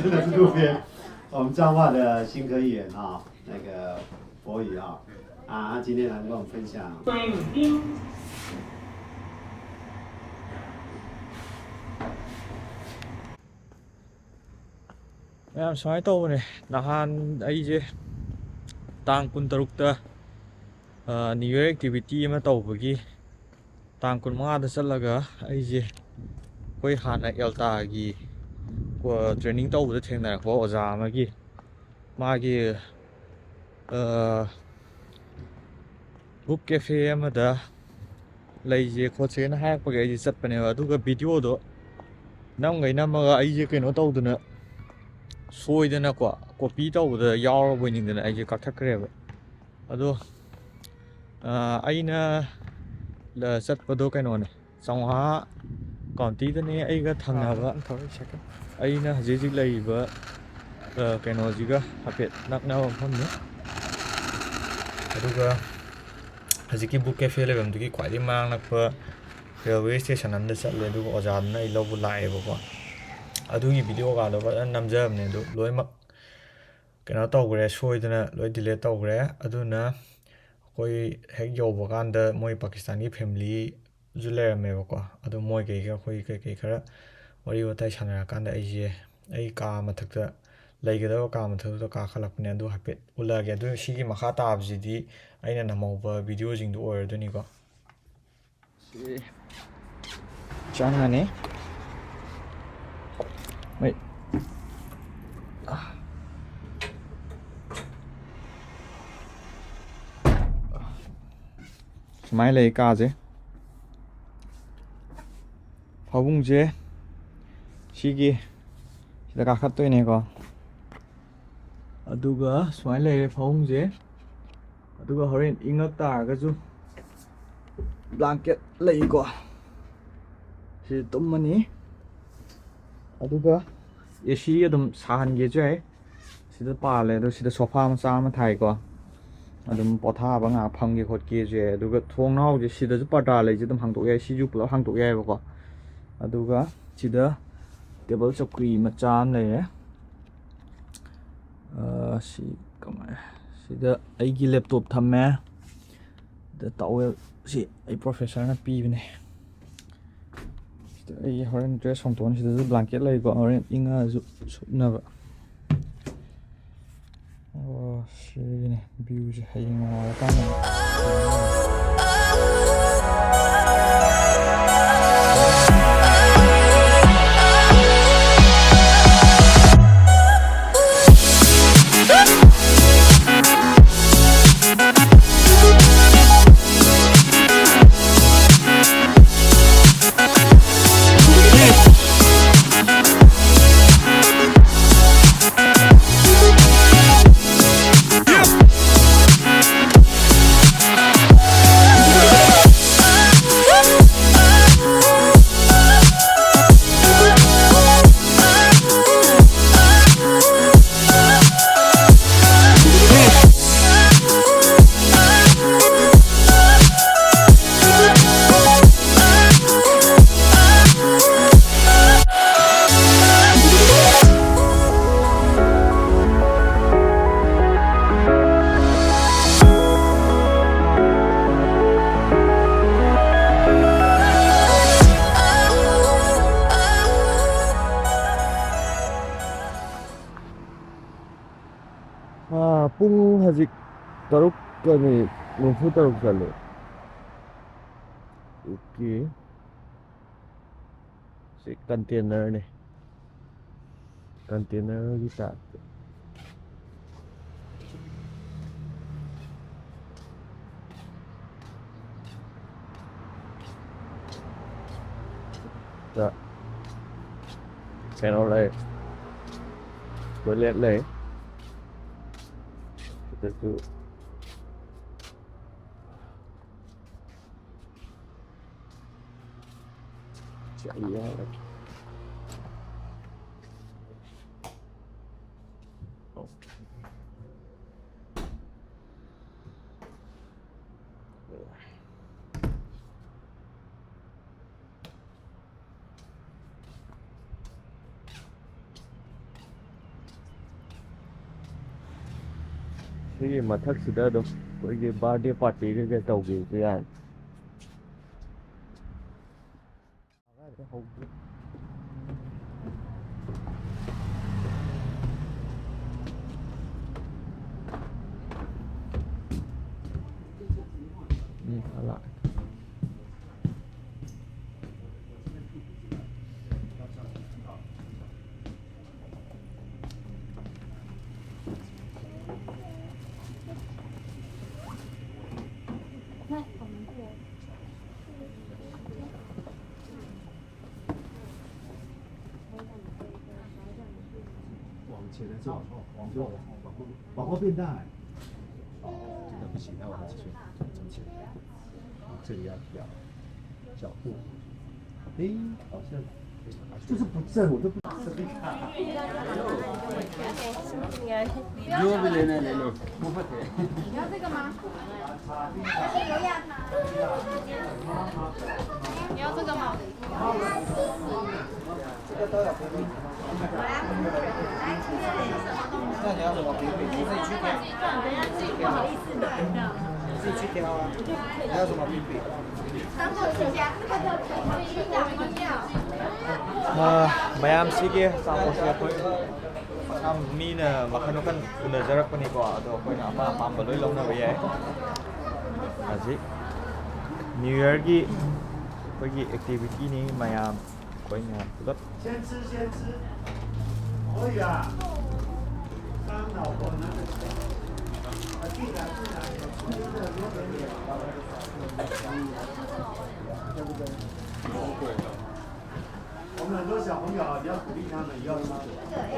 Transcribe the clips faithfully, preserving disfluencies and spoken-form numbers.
这个是路边，我们彰化的新科议员啊，那个博宇啊，啊，他今天来跟我们分享。 ꯃꯌꯥꯝ ꯁꯨꯃꯥꯏꯅ ꯇꯧꯕꯅꯦ꯫ ꯅꯍꯥꯟ ꯑꯩꯁꯦ ꯇꯥꯡ ꯀꯨꯟꯇꯔꯨꯛꯇ ꯅ꯭ꯌꯨ ꯌꯔ ꯑꯦꯛꯇꯤꯚꯤꯇꯤ ꯑꯃ ꯇꯧꯕꯒꯤ, ꯇꯥꯡ ꯀꯨꯟꯃꯉꯥꯗ ꯆꯠꯂꯒ ꯑꯩꯁꯦ ꯑꯩꯈꯣꯏ ꯍꯥꯟꯅ ꯑꯦꯜꯇꯥꯒꯤ ꯇ꯭ꯔꯦꯅꯤꯡ ꯇꯧꯕꯗ ꯊꯦꯡꯅꯔꯛꯄ ꯑꯣꯖꯥ ꯑꯃꯒꯤ, ꯃꯥꯒꯤ ꯕꯨꯛ ꯀꯦꯐꯦ ꯑꯃꯗ ꯂꯩꯁꯦ ꯈꯣꯠꯁꯦꯅ ꯍꯥꯏꯔꯛꯄꯒꯤ ꯑꯩꯁꯦ ꯆꯠꯄꯅꯦꯕ꯫ ꯑꯗꯨꯒ ꯚꯤꯗꯤꯑꯣꯗꯣ ꯅꯝꯈꯩ ꯅꯝꯃꯒ ꯑꯩꯁꯦ ꯀꯩꯅꯣ ꯇꯧꯗꯅ, ꯁꯣꯏꯗꯅꯀꯣ, ꯀꯣꯄꯤ ꯇꯧꯕꯗ ꯌꯥꯎꯔꯕꯣꯏ ꯅꯤꯡꯗꯅ ꯑꯩꯁꯦ ꯀꯛꯊꯠꯈ꯭ꯔꯦꯕ꯫ ꯑꯗꯣ ꯑꯩꯅ ꯆꯠꯄꯗꯣ ꯀꯩꯅꯣꯅꯦ, ꯆꯥꯝꯃꯉꯥ ꯀꯥꯎꯟꯇꯤꯗꯅꯦ ꯑꯩꯒ ꯊꯪꯅꯕ, ꯑꯩꯅ ꯍꯧꯖꯤꯛ ꯍꯧꯖꯤꯛ ꯂꯩꯔꯤꯕ ꯀꯩꯅꯣꯁꯤꯒ ꯍꯥꯏꯐꯦꯠ ꯅꯛꯅꯕ ꯃꯐꯝꯅꯤ꯫ ꯑꯗꯨꯒ ꯍꯧꯖꯤꯛꯀꯤ ꯕꯨꯛ ꯀꯦꯐꯦ ꯂꯩꯐꯝꯗꯨꯒꯤ ꯈ꯭ꯋꯥꯏꯗꯒꯤ ꯃꯅꯥꯛ ꯅꯛꯄ ꯔꯦꯜꯋꯦ ꯁ꯭ꯇꯦꯁꯟ ꯑꯃꯗ ꯆꯠꯂꯦ꯫ ꯑꯗꯨꯒ ꯑꯣꯖꯥꯗꯨꯅ ꯑꯩ ꯂꯧꯕ ꯂꯥꯛꯑꯦꯕꯀꯣ꯫ ꯑꯗꯨꯒꯤ ꯚꯤꯗꯤꯑꯣꯒꯗꯣ ꯐꯖꯅ ꯅꯝꯖꯕꯅꯦ꯫ ꯑꯗꯨ ꯂꯣꯏꯅꯃꯛ ꯀꯩꯅꯣ ꯇꯧꯈ꯭ꯔꯦ, ꯁꯣꯏꯗꯅ ꯂꯣꯏ ꯗꯤꯂꯦꯠ ꯇꯧꯈ꯭ꯔꯦ꯫ ꯑꯗꯨꯅ ꯑꯩꯈꯣꯏ ꯍꯦꯛ ꯌꯧꯕ ꯀꯥꯟꯗ ꯃꯣꯏ ꯄꯥꯀꯤꯁꯇꯥꯟꯒꯤ ꯐꯦꯃꯤꯂꯤꯁꯨ ꯂꯩꯔꯝꯃꯦꯕꯀꯣ꯫ ꯑꯗꯨ ꯃꯣꯏ ꯀꯩꯒ ꯑꯩꯈꯣꯏ ꯀꯩꯀꯩ ꯈꯔ ꯋꯥꯔꯤ ꯋꯥꯇꯥꯏ ꯁꯥꯟꯅꯔꯀꯥꯟꯗ ꯑꯩꯁꯦ ꯑꯩ ꯀꯥ ꯃꯊꯛꯇ, ꯂꯩꯒꯗꯕ ꯀꯥ ꯃꯊꯛꯇꯨꯗ ꯀꯥꯈꯠꯂꯛꯄꯅꯦ꯫ ꯑꯗꯨ ꯍꯥꯏꯐꯦꯠ ꯎꯠꯂꯛꯑꯒꯦ꯫ ꯑꯗꯨ ꯁꯤꯒꯤ ꯃꯈꯥ ꯇꯥꯕꯁꯤꯗꯤ ꯑꯩꯅ ꯅꯝꯍꯧꯕ ꯚꯤꯗꯤꯑꯣꯁꯤꯡꯗꯨ ꯑꯣꯏꯔꯗꯣꯏꯅꯤꯀꯣ꯫ ꯁꯤ ꯆꯪꯉꯅꯤ꯫ ꯃꯩ꯫ ꯁꯨꯃꯥꯏꯅ ꯂꯩ ꯀꯥꯁꯦ꯫ ꯐꯃꯨꯡꯁꯦ ꯁꯤꯒꯤ ꯁꯤꯗ ꯀꯥꯈꯠꯇꯣꯏꯅꯦꯀꯣ꯫ ꯑꯗꯨꯒ ꯁꯨꯃꯥꯏꯅ ꯂꯩꯔꯦ ꯐꯃꯨꯡꯁꯦ꯫ ꯑꯗꯨꯒ ꯍꯣꯔꯦꯟ ꯏꯪꯉꯛ ꯇꯥꯔꯒꯁꯨ ꯕ꯭ꯂꯥꯡꯀꯦꯠ ꯂꯩꯀꯣ, ꯁꯤꯗ ꯇꯨꯝꯃꯅꯤ꯫ ꯑꯗꯨꯒ ꯑꯦ ꯁꯤ ꯑꯗꯨꯝ ꯁꯥꯍꯟꯒꯦꯁꯨ ꯌꯥꯏ꯫ ꯁꯤꯗ ꯄꯥꯜꯂꯦ꯫ ꯑꯗꯣ ꯁꯤꯗ ꯁꯣꯐꯥ ꯃꯆꯥ ꯑꯃ ꯊꯥꯏꯀꯣ, ꯑꯗꯨꯝ ꯄꯣꯊꯥꯕ ꯉꯥꯏꯍꯥꯛ ꯐꯝꯒꯦ ꯈꯣꯠꯀꯦꯁꯨ ꯌꯥꯏ꯫ ꯑꯗꯨꯒ ꯊꯣꯡꯅꯥꯎꯁꯦ ꯁꯤꯗꯁꯨ ꯄꯔꯗꯥ ꯂꯩꯁꯦ ꯑꯗꯨꯝ ꯍꯥꯡꯗꯣꯛ ꯌꯥꯏ, ꯁꯤꯁꯨ ꯄꯨꯂꯞ ꯍꯥꯡꯗꯣꯛ ꯌꯥꯏꯕꯀꯣ꯫ ꯑꯗꯨꯒ ꯁꯤꯗ ꯇꯦꯕꯜ ꯆꯧꯀ꯭ꯔꯤ ꯃꯆꯥ ꯑꯃ ꯂꯩꯔꯦ꯫ ꯑ, ꯁꯤ ꯀꯃꯥꯏ, ꯁꯤꯗ ꯑꯩꯒꯤ ꯂꯦꯞꯇꯣꯞ ꯊꯝꯃꯦ꯫ ꯗ ꯇꯥꯋꯦꯜ ꯁꯤ ꯑꯩ ꯄ꯭ꯔꯣꯐꯦꯁꯔꯅ ꯄꯤꯕꯅꯦ꯫ ꯁꯤꯗ ꯑꯩ ꯍꯣꯔꯦꯟ ꯗ꯭ꯔꯦꯁ ꯍꯣꯡꯗꯣꯛꯑꯅꯤ꯫ ꯁꯤꯗꯁꯨ ꯕ꯭ꯂꯥꯡꯀꯦꯠ ꯂꯩꯀꯣ, ꯍꯣꯔꯦꯟ ꯏꯪꯉꯛꯑꯁꯨ ꯁꯨꯞꯅꯕ꯫ ꯑꯣ, ꯁꯤꯅꯦ ꯚ꯭ꯌꯨꯁꯦ ꯍꯌꯦꯡ ꯅꯣꯡꯉꯥꯜꯂꯀꯥꯟꯗ꯫ ꯑꯥ, ꯄꯨꯡ ꯍꯧꯖꯤꯛ ꯇꯔꯨꯛꯀ ꯃꯤꯅꯤꯠ ꯅꯤꯐꯨ ꯇꯔꯨꯛ ꯆꯠꯂꯦ꯫ ꯑꯣꯀꯦ꯫ ꯁꯤ ꯀꯟꯇꯦꯅꯔꯅꯦ꯫ ꯀꯟꯇꯦꯅꯔꯒꯤ ꯇꯥꯏꯞꯇ꯫ ꯗ ꯀꯩꯅꯣ ꯂꯩ, ꯇꯣꯏꯂꯦꯠ ꯂꯩ꯫ ꯁꯤꯗꯁꯨ ꯆꯠꯂꯤ ꯍꯥꯏꯔꯒꯦ꯫ ꯁꯤꯒꯤ ꯃꯊꯛꯁꯤꯗ ꯑꯗꯨꯝ ꯑꯩꯈꯣꯏꯒꯤ ꯕꯥꯔꯗꯦ ꯄꯥꯔꯇꯤ ꯀꯩꯀꯩ ꯇꯧꯒꯦꯁꯨ ꯌꯥꯅꯤ꯫ ꯎꯝ, ꯂꯥꯛꯑꯦ꯫往前的时候，往后，往后变大。哦，这个不行，那我们继续往前。这里要调角度。诶，好像就是不正，我都不。 那你要什么饼饼？你自己去挑。你自己去挑啊。你要什么饼饼？ꯃꯌꯥꯝꯁꯤꯒꯤ ꯑꯆꯥꯄꯣꯠꯁꯦ ꯑꯩꯈꯣꯏ ꯃꯤꯅ ꯃꯈꯜ ꯃꯈꯜ ꯎꯅꯖꯔꯛꯄꯅꯤꯀꯣ꯫ ꯑꯗꯣ ꯑꯩꯈꯣꯏꯅ ꯑꯄꯥꯝ ꯑꯄꯥꯝꯕ ꯂꯣꯏ ꯂꯧꯅꯕ ꯌꯥꯏ꯫ ꯍꯧꯖꯤꯛ ꯅ꯭ꯌꯨ ꯌꯔꯒꯤ ꯑꯩꯈꯣꯏꯒꯤ ꯑꯦꯛꯇꯤꯚꯤꯇꯤꯅꯤ꯫ ꯃꯌꯥꯝ ꯑꯩꯈꯣꯏ ꯃꯌꯥꯝ ꯄꯨꯂꯞ꯫ 先吃先吃。可以啊。刚老婆拿着。啊，进来进来。 我们很多小朋友啊，你要鼓励他们，以后他们。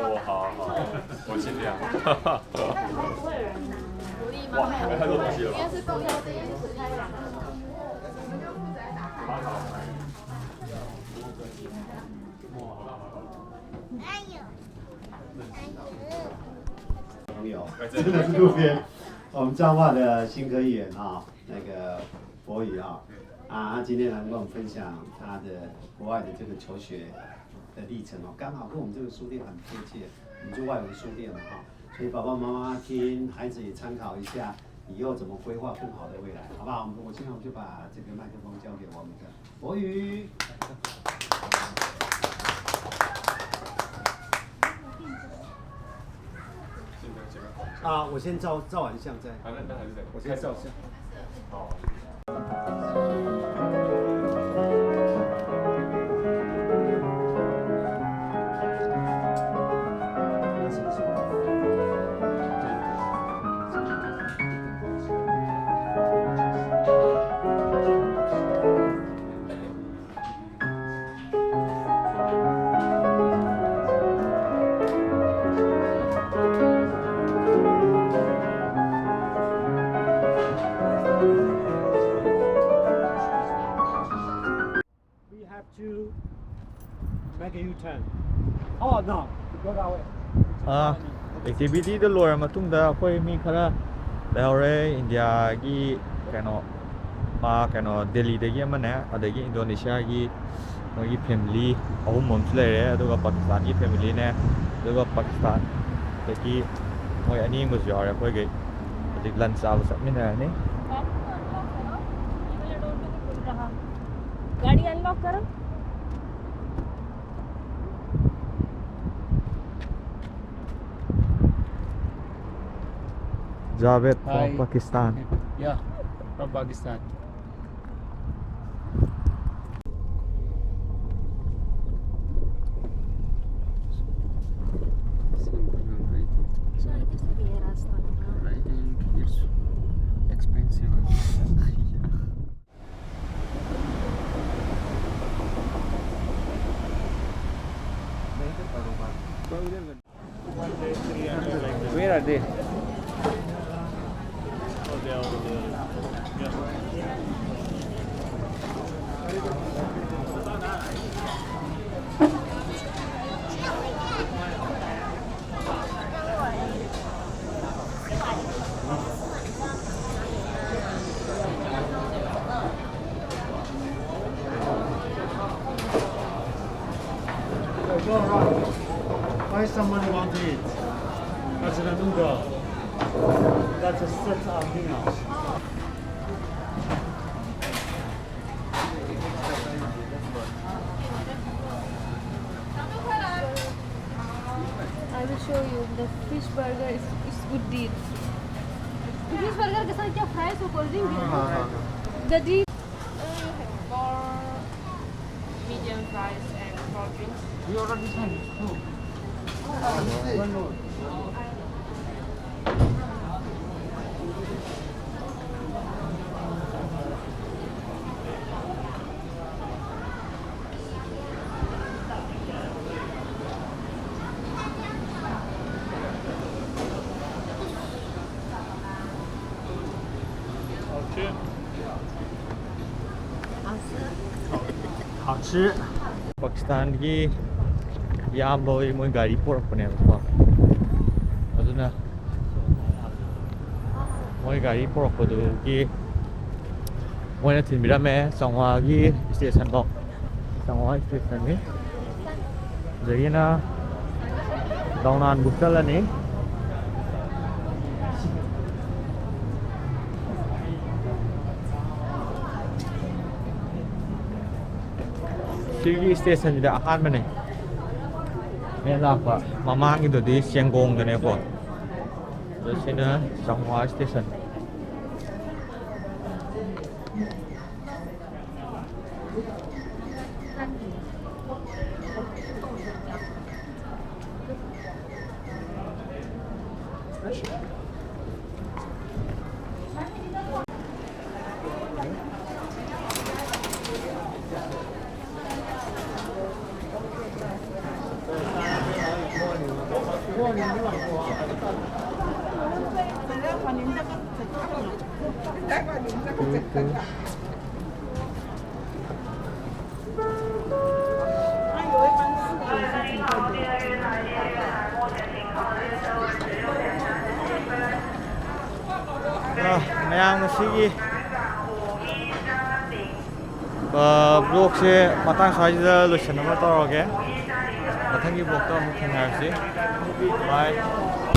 哦，好好好，我尽量。哇，买太多东西了吧？朋友，真的是路边，我们彰化的新科议员啊，那个博宇啊，啊，他今天来跟我们分享他的国外的这个求学的历程哦，刚好跟我们这个书店很贴切，我们就外文书店嘛哈。所以爸爸妈妈听，孩子也参考一下，以后怎么规划更好的未来，好不好？我们我现在我们就把这个麦克风交给我们的博宇。啊，我先照照完相再。啊，那那还是这样。我先照相。好。 We have to make a U-turn. Oh no, go that way. ꯑꯥ ꯑꯦꯛꯇꯤꯚꯤꯇꯤꯗ ꯂꯣꯏꯔ ꯃꯇꯨꯡꯗ ꯑꯩꯈꯣꯏ ꯃꯤ ꯈꯔ ꯂꯩꯍꯧꯔꯦ꯫ ꯏꯟꯗꯤꯌꯥꯒꯤ ꯀꯩꯅꯣ ꯃꯥ ꯀꯩꯅꯣ ꯗꯦꯜꯂꯤꯗꯒꯤ ꯑꯃꯅꯦ, ꯑꯗꯒꯤ ꯏꯟꯗꯣꯅꯦꯁꯤꯌꯥꯒꯤ ꯃꯣꯏꯒꯤ ꯐꯦꯃꯤꯂꯤ ꯑꯍꯨꯝ ꯑꯃꯁꯨ ꯂꯩꯔꯦ, ꯑꯗꯨꯒ ꯄꯥꯀꯤꯁꯇꯥꯟꯒꯤ ꯐꯦꯃꯤꯂꯤꯅꯦ, ꯑꯗꯨꯒ ꯄꯥꯀꯤꯁꯇꯥꯟꯗꯒꯤ ꯃꯣꯏ ꯑꯅꯤ ꯑꯃꯁꯨ ꯌꯥꯎꯔꯦ꯫ ꯑꯩꯈꯣꯏꯒꯩ ꯍꯧꯖꯤꯛ ꯂꯟꯁ ꯆꯥꯕ ꯆꯠꯃꯤꯟꯅꯔꯅꯤ꯫ गाड़ी अनलॉक करो। Javed from Hi. Pakistan. Yeah, from Pakistan. Simple handwriting. I think it's expensive. Where are they? Go around. Why someone want to eat? That's a set of dinner. I will show you the fish burger. It's, it's good deal. Fish burger के साथ क्या fries और cold drink भी है? हाँ, हाँ, हाँ। The deal. Four medium fries and four drinks. You order this one? No. One more. ꯍꯥꯎꯆꯤ꯫ ꯄꯥꯀꯤꯁꯇꯥꯟꯒꯤ ꯏꯌꯥꯝꯕ ꯍꯣꯏ ꯃꯣꯏ ꯒꯥꯔꯤ ꯄꯣꯔꯛꯄꯅꯦꯕꯀꯣ꯫ ꯑꯗꯨꯅ ꯃꯣꯏ ꯒꯥꯔꯤ ꯄꯣꯔꯛꯄꯗꯨꯒꯤ ꯃꯣꯏꯅ ꯊꯤꯟꯕꯤꯔꯝꯃꯦ ꯆꯥꯎꯉꯥꯒꯤ ꯁ꯭ꯇꯦꯁꯟꯐꯥꯎ꯫ ꯆꯥꯎꯉꯥ ꯁ꯭ꯇꯦꯁꯟꯅꯤ꯫ ꯑꯗꯒꯤꯅ ꯗꯥꯎꯅꯥꯟꯕꯨꯛ ꯆꯠꯂꯅꯤ꯫ ꯁꯤꯒꯤ ꯁ꯭ꯇꯦꯁꯟꯁꯤꯗ ꯑꯍꯥꯟꯕꯅꯦ ꯑꯩꯅ ꯂꯥꯛꯄ꯫ ꯃꯃꯥꯡꯒꯤꯗꯨꯗꯤ ꯆꯦꯡꯒꯣꯡꯗꯅꯦꯀꯣ꯫ ꯑꯗꯣ ꯁꯤꯅ ꯆꯥꯎꯉꯥ ꯁ꯭ꯇꯦꯁꯟ꯫ ꯑ, ꯃꯌꯥꯝ ꯉꯁꯤꯒꯤ, ꯑ, vlogꯁꯦ ꯃꯇꯥꯡ ꯁ꯭ꯋꯥꯏꯁꯤꯗ ꯂꯣꯏꯁꯤꯟꯅꯕ ꯇꯧꯔꯒꯦ꯫ ꯃꯊꯪꯒꯤ vlogꯇ ꯑꯃꯨꯛ ꯊꯦꯡꯅꯔꯁꯤ꯫ Bye꯫